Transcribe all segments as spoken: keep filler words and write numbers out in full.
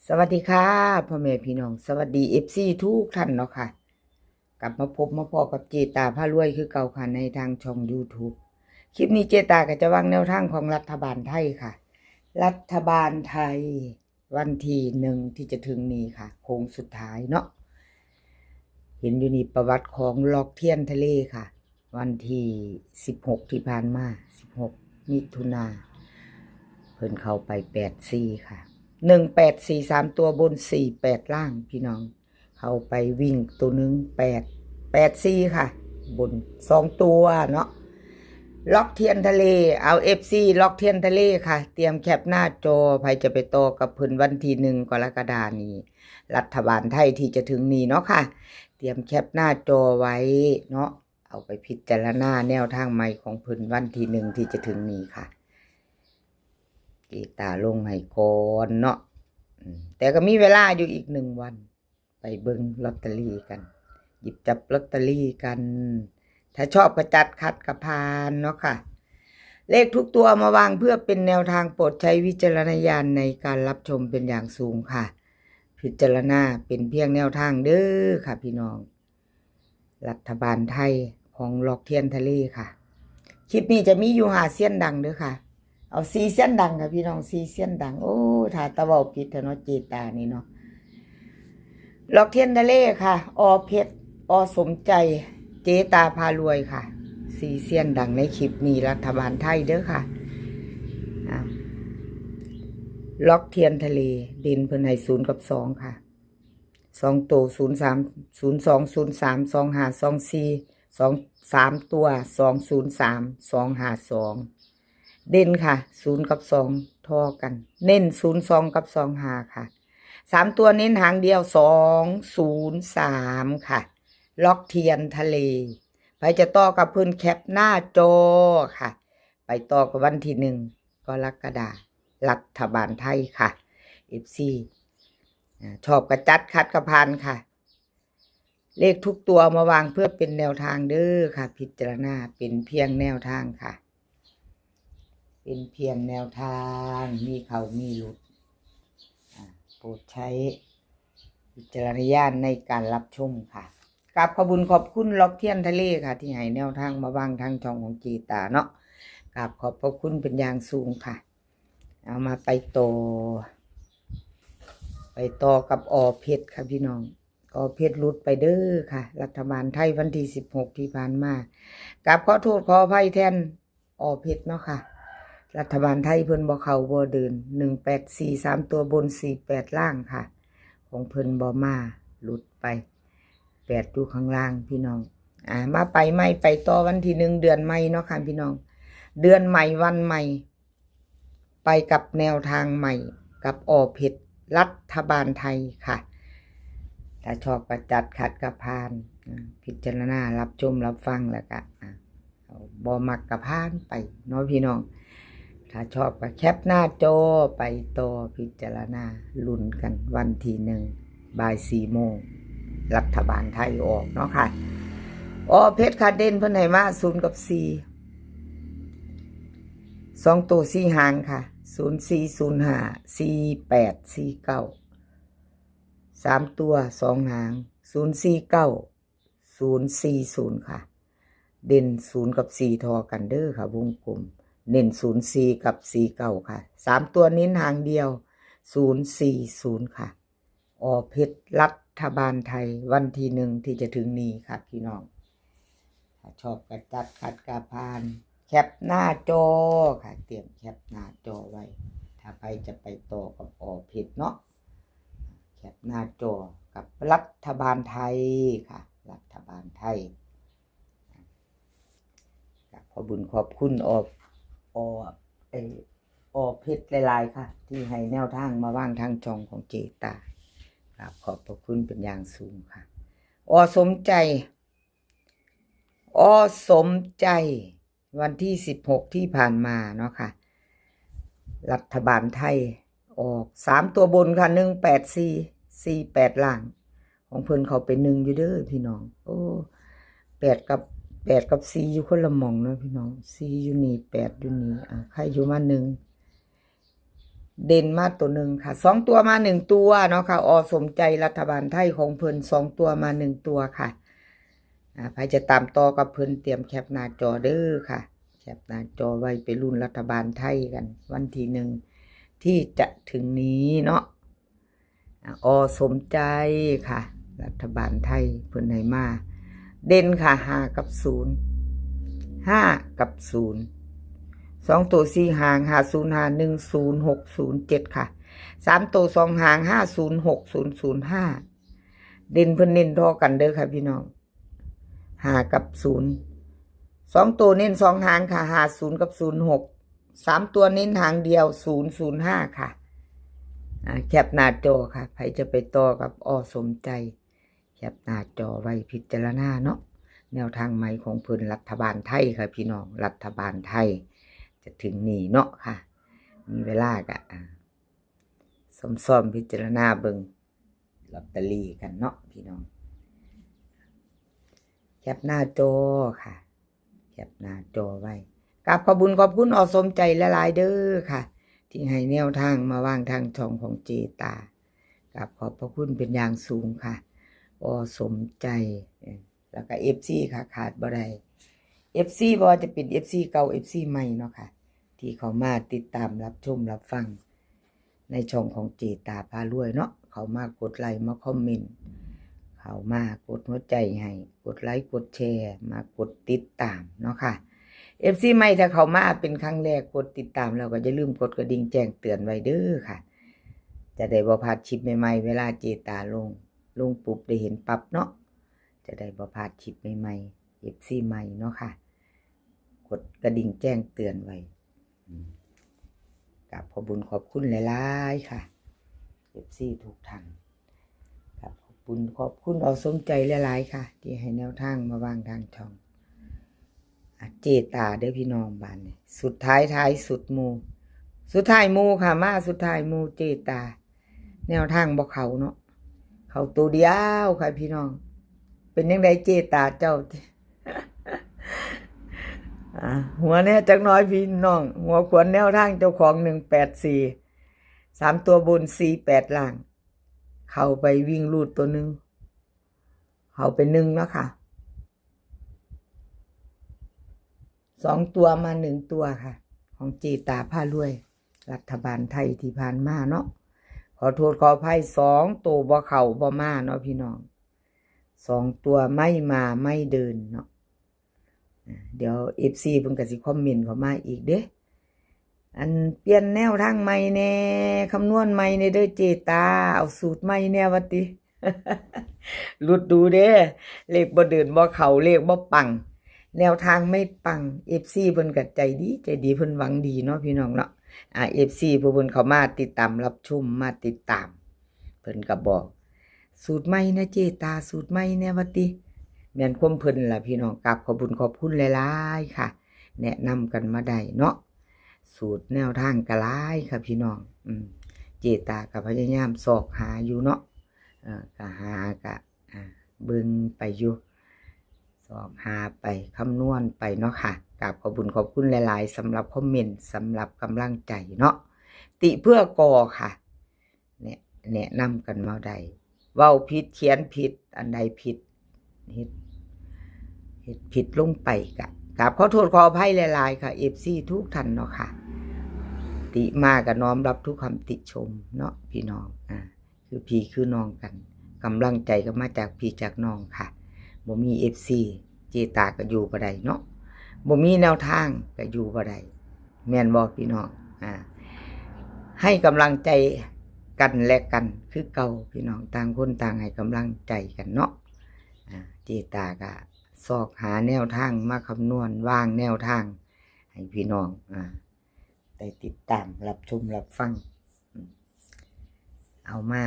สวัสดีค่ะ พ่อแม่พี่น้อง สวัสดี เอฟซี ทุกท่านเนาะค่ะ กลับมาพบมาพ้อกับเจตาพารวยคือเก่าค่ะ ในทางช่อง YouTube คลิปนี้เจตาก็จะวางแนวทางของรัฐบาลไทยค่ะ รัฐบาลไทยวันที่หนึ่งที่จะถึงนี้ค่ะ โค้งสุดท้ายเนาะ เห็นอยู่นี่ประวัติของล็อกเทียนทะเลค่ะ วันที่สิบหกที่ผ่านมา สิบหก มิถุนา เพิ่นเข้าไปแปดสี่ค่ะ หนึ่งแปดสี่ สามตัวบน สี่แปด ล่างพี่น้อง เข้าไปวิ่งตัวหนึ่ง แปด แปดสี่ค่ะ บนสองตัวเนาะ ล็อกเทียนทะเล เอา เอฟซี ล็อกเทียนทะเลค่ะ เตรียมแคปหน้าจอ ไผจะไปต่อกับเพิ่นวันที่หนึ่งกรกฎานี้ รัฐบาลไทยที่จะถึงนี้เนาะค่ะ เตรียมแคปหน้าจอไว้เนาะ เอาไปพิจารณาแนวทางใหม่ของเพิ่นวันที่หนึ่งที่จะถึงนี้ค่ะ เจตาลงให้ก่อนเนาะ อืม แต่ก็มีเวลาอยู่อีกหนึ่งวัน ไปเบิ่งลอตเตอรี่กัน หยิบจับลอตเตอรี่กัน ถ้าชอบก็จัด ขัดก็ผ่านเนาะค่ะ เลขทุกตัวมาวางเพื่อเป็นแนวทาง โปรดใช้วิจารณญาณในการรับชมเป็นอย่างสูงค่ะ พิจารณาเป็นเพียงแนวทางเด้อค่ะพี่น้อง รัฐบาลไทยของล็อกเทียนทะเลค่ะ คลิปนี้จะมีอยู่ห้าเซียนดังเด้อค่ะ เอาสี่เซียนดังค่ะพี่น้อง สี่เซียนดัง โอ้ ถ้าตะเว้าผิดเถอะเนาะ เจตานี่เนาะ ล็อกเทียนทะเลค่ะ อ.เพชร อ.สมใจ เจตาพารวยค่ะ สี่เซียนดังในคลิปนี้ รัฐบาลไทยเด้อค่ะ อ่ะ ล็อกเทียนทะเล เด่นเพิ่นให้ศูนย์กับสองค่ะ สองตัว ศูนย์สาม ศูนย์สอง ศูนย์สาม สองห้า สองสี่ สอง สามตัว สองศูนย์สาม สองห้าสอง เด่นค่ะ ศูนย์กับสอง ทอกัน เน้น ศูนย์สอง กับ สองห้า ค่ะ สามตัวเน้นหางเดียว สองศูนย์สาม ค่ะ ล็อกเทียนทะเล ไผจะต่อกับเพิ่นแคปหน้าจอค่ะ ไปต่อกับวันที่หนึ่งกรกฎา รัฐบาลไทยค่ะ เอฟซี อ่า ชอบก็จัด ขัดก็ผ่านค่ะ เลขทุกตัวมาวางเพื่อเป็นแนวทางเด้อค่ะ พิจารณาเป็นเพียงแนวทางค่ะ เป็นเพียงแนวทาง มีเข้ามีหลุด อ่า โปรดใช้วิจารณญาณในการรับชมค่ะ กราบขอบบุญขอบคุณล็อกเทียนทะเลค่ะ ที่ให้แนวทางมาวางทางช่องของเจตาเนาะ กราบขอบพระคุณเป็นอย่างสูงค่ะ เอามาไปต่อ ไปต่อกับ อ.เพชร ค่ะพี่น้อง อ.เพชร หลุดไปเด้อค่ะ รัฐบาลไทยวันที่สิบหกที่ผ่านมา กราบขอโทษขออภัยแทน อ.เพชร เนาะค่ะ รัฐบาลไทยเพิ่นบ่เข้าบ่เดิน หนึ่งแปดสี่ สามตัวบน สี่แปด ล่างค่ะ ของเพิ่นบ่มา หลุดไป แปดอยู่ข้างล่างพี่น้อง อ่า มาไปใหม่ ไปต่อวันที่หนึ่งเดือนใหม่เนาะค่ะพี่น้อง เดือนใหม่วันใหม่ ไปกับแนวทางใหม่กับ อ.เพชร รัฐบาลไทยค่ะ ถ้าชอบก็จัด ขัดก็ผ่าน อ่า พิจารณารับชมรับฟังแล้วก็ อ่า เอาบ่มักก็ผ่านไปเนาะพี่น้อง ถ้าชอบก็แคปหน้าจอไปต่อ พิจารณาลุ้นกันวันที่หนึ่งบ่ายสี่โมง รัฐบาลไทยออกเนาะค่ะ อ.เพชร ค่ะ เด่นเพิ่นให้มาศูนย์กับสี่ สองตัวสี่หางค่ะ ศูนย์สี่ ศูนย์ห้า สี่แปด สี่เก้า สามตัวสองหาง ศูนย์สี่เก้า ศูนย์สี่ศูนย์ ค่ะ เด่นศูนย์กับสี่ทอกันเด้อค่ะ วงกลม เน้นศูนย์สี่กับสี่เก้าค่ะ สามตัวเน้นหางเดียว ศูนย์สี่ศูนย์ ค่ะ อ.เพชร รัฐบาลไทยวันที่หนึ่งที่จะถึงนี้ค่ะพี่น้อง ถ้าชอบก็จัด ขัดก็ผ่าน แคปหน้าจอค่ะ เตรียมแคปหน้าจอไว้ ถ้าใครจะไปต่อกับ อ.เพชร เนาะ แคปหน้าจอกับรัฐบาลไทยค่ะ รัฐบาลไทย ขอบบุญขอบคุณ อ.อ.เอ่อ อ.เพชร หลายๆค่ะ ที่ให้แนวทางมาวางทางช่องของเจตา กราบขอบพระคุณเป็นอย่างสูงค่ะ อ.สมใจ อ.สมใจ วันที่สิบหกที่ผ่านมาเนาะค่ะ รัฐบาลไทยออกสามตัวบนค่ะ หนึ่งแปดสี่ สี่แปด ล่าง ของเพิ่นเข้าไปหนึ่งอยู่เด้อพี่น้อง โอ้ แปดกับ แปดกับสี่อยู่คนละหม่องเนาะพี่น้อง สี่อยู่นี่ แปดอยู่นี่ อ่า ใครอยู่มาหนึ่ง เด่นมาตัวหนึ่งค่ะ สองตัวมาหนึ่งตัวเนาะค่ะ อ.สมใจ รัฐบาลไทยของเพิ่น สองตัวมาหนึ่งตัวค่ะ อ่า ใครจะตามต่อกับเพิ่น เตรียมแคปหน้าจอเด้อค่ะ แคปหน้าจอไว้ไปลุ้นรัฐบาลไทยกัน วันที่หนึ่งที่จะถึงนี้เนาะ อ่ะ อ.สมใจค่ะ รัฐบาลไทยเพิ่นให้มา เด่นค่ะ ห้า กับ ศูนย์ ห้า กับ ศูนย์ สองตัวสี่หาง ห้า ศูนย์ ห้า หนึ่ง ศูนย์ หก ศูนย์ เจ็ด ค่ะ สามตัวสองหาง ห้า ศูนย์ หก ศูนย์ ศูนย์ ห้า เด่นเพิ่นเน้นท่อกันเด้อค่ะพี่น้อง ห้า กับ ศูนย์ สองตัวเน้นสองหางค่ะ ห้า ศูนย์ กับ ศูนย์ หก สามตัวเน้นหางเดียว ศูนย์ ศูนย์ ห้า ค่ะ อ่า แคปหน้าจอค่ะ ใครจะไปต่อกับ อ.สมใจ แคปหน้าจอไว้พิจารณาเนาะ แนวทางใหม่ของเพิ่น รัฐบาลไทยค่ะพี่น้อง รัฐบาลไทย จะถึงนี้เนาะค่ะ มีเวลาก็ อ่า ซ่อมๆพิจารณาเบิ่งลอตเตอรี่กันเนาะพี่น้อง แคปหน้าจอค่ะ แคปหน้าจอไว้ กราบขอบบุญขอบคุณ อ.สมใจ หลายๆเด้อค่ะ ที่ให้แนวทางมาวางทางช่องของเจตา กราบขอบพระคุณเป็นอย่างสูงค่ะ อ.สมใจ เอ่อ แล้วก็ เอฟซี ค่ะ ขาดบ่ได้ เอฟซี บ่ว่าจะเป็น เอฟซี เก่า เอฟซี ใหม่เนาะค่ะ ที่เข้ามาติดตามรับชมรับฟัง ในช่องของเจตาพารวยเนาะ เข้ามากดไลค์ มาคอมเมนต์ เข้ามากดหัวใจให้ กดไลค์ กดแชร์ มากดติดตามเนาะค่ะ เอฟซี ใหม่ ถ้าเข้ามาเป็นครั้งแรก กดติดตามแล้วก็อย่าลืมกดกระดิ่งแจ้งเตือนไว้เด้อค่ะ จะได้บ่พลาดคลิปใหม่ๆ เวลาเจตาลง ลงปุ๊บได้เห็นปั๊บเนาะ จะได้บ่พลาดคลิปใหม่ๆ เอฟซี ใหม่เนาะค่ะ กดกระดิ่งแจ้งเตือนไว้ อืม กราบขอบบุญขอบคุณหลายๆค่ะ เอฟซี ทุกท่าน กราบขอบบุญขอบคุณ อ.สมใจ หลายๆค่ะ ที่ให้แนวทางมาวางทางช่อง อ่ะ เจตาเด้อพี่น้อง บาดนี้ สุดท้ายท้ายสุดหมู่ สุดท้ายหมู่ค่ะ มาสุดท้ายหมู่ เจตา แนวทางบ่เข้าเนาะ เข้าตัวเดียวค่ะพี่น้อง เป็นจั่งใดเจตาเจ้า อ่า หัวแน่จักหน่อยพี่น้อง หัวขวัญแนวทางเจ้าของ หนึ่งแปดสี่ สามตัวบน สี่แปด ล่าง เข้าไปวิ่งรูดตัวหนึ่ง เข้าไปหนึ่งเนาะค่ะ สองตัวมาหนึ่งตัวค่ะ ของเจตาพารวย รัฐบาลไทยที่ผ่านมาเนาะ ขอโทษขออภัย สองตัวบ่เข้าบ่มาเนาะพี่น้อง สองตัวไม่มาไม่เดินเนาะ อ่า เดี๋ยว เอฟซี เพิ่นก็สิคอมเมนต์เข้ามาอีกเด้ อันเปลี่ยนแนวทางใหม่แน่ คำนวณใหม่แน่เด้อเจตา เอาสูตรใหม่แน่ว่าติ หลุดดูเด้ เลขบ่เดินบ่เข้า เลขบ่ปัง แนวทางไม่ปัง เอฟซี เพิ่นก็ใจดี ใจดี เพิ่นหวังดีเนาะพี่น้องเนาะ อ่า เอฟซี ผู้เพิ่นเข้ามาติดตามรับชม มาติดตาม เพิ่นก็บอก สูตรใหม่นะเจตา สูตรใหม่แน่ว่าติ แม่นความเพิ่นล่ะพี่น้อง กราบขอบบุญขอบคุณหลายๆค่ะ แนะนำกันมาได้เนาะ สูตรแนวทางก็หลายค่ะพี่น้อง อืม เจตาก็พยายามซอกหาอยู่เนาะ เอ่อ ก็หาก็ อ่า เบิ่งไปอยู่ ซอกหาไป คำนวณไปเนาะค่ะ กราบขอบบุญขอบคุณหลายๆ สำหรับคอมเมนต์ สำหรับกำลังใจเนาะ ติเพื่อก่อค่ะ เนี่ย แนะนำกันมาได้ เว้าผิด เขียนผิด อันใดผิด เฮ็ด เฮ็ดผิดลงไปกะ กราบขอโทษขออภัยหลายๆค่ะ เอฟซี ทุกท่านเนาะค่ะ ติมาก็น้อมรับทุกคำติชมเนาะพี่น้อง อ่า คือพี่คือน้องกัน กำลังใจก็มาจากพี่จากน้องค่ะ บ่มี เอฟซี เจตาก็อยู่บ่ได้เนาะ บ่มีแนวทางก็อยู่บ่ได้ แม่นบ่พี่น้อง อ่า ให้กำลังใจกันและกันคือเก่าพี่น้อง ต่างคนต่างให้กำลังใจกันเนาะ อ่า เจตาก็ซอกหาแนวทางมาคำนวณ วางแนวทางให้พี่น้อง อ่า ได้ติดตามรับชมรับฟัง อืม เอามา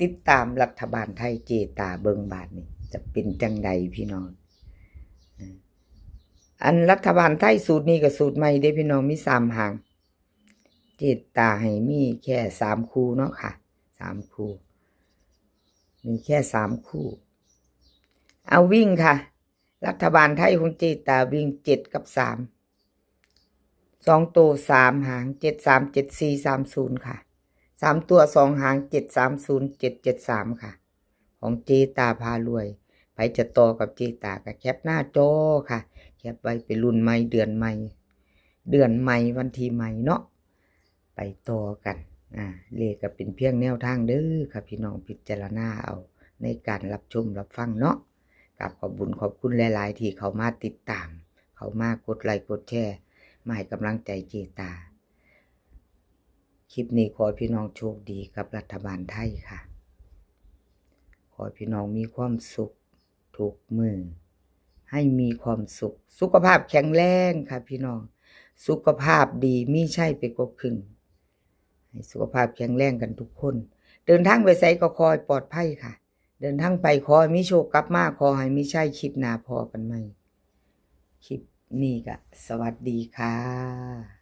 ติดตามรัฐบาลไทย เจตาเบิ่งบาดนี้ จะเป็นจั่งใดพี่น้อง อ่า อันรัฐบาลไทยสูตรนี้ก็สูตรใหม่เด้พี่น้อง มีสามหาง เจตาให้มีแค่สามคู่เนาะค่ะ สามคู่ มีแค่สามคู่ เอาวิ่งค่ะ รัฐบาลไทยของเจตาวิ่งเจ็ดกับสาม สองตัวสามหาง เจ็ดสามเจ็ดสี่สามศูนย์ ค่ะ สามตัวสองหาง เจ็ดสามศูนย์ เจ็ดเจ็ดสาม ค่ะ ของเจตาพารวย ไผจะต่อกับเจตาก็แคปหน้าจอค่ะ แคปไว้ไปลุ้นใหม่เดือนใหม่ เดือนใหม่วันที่ใหม่เนาะ ไปต่อกัน อ่า เลขก็เป็นเพียงแนวทางเด้อค่ะ พี่น้องพิจารณาเอาในการรับชมรับฟังเนาะ กราบขอบบุญขอบคุณหลายๆ ที่เข้ามาติดตาม เข้ามากดไลค์กดแชร์ มาให้กำลังใจเจตา คลิปนี้ขอให้พี่น้องโชคดีกับรัฐบาลไทยค่ะ ขอให้พี่น้องมีความสุขทุกมื้อ ให้มีความสุข สุขภาพแข็งแรงค่ะพี่น้อง สุขภาพดีมีชัยไปกว่าครึ่ง ให้สุขภาพแข็งแรงกันทุกคน เดินทางไปไสก็ขอให้ปลอดภัยค่ะ เดินทางไปขอให้มีโชคกลับมา ขอให้มีชัย คลิปหน้าพ้อกันใหม่ คลิปนี้ก็สวัสดีค่ะ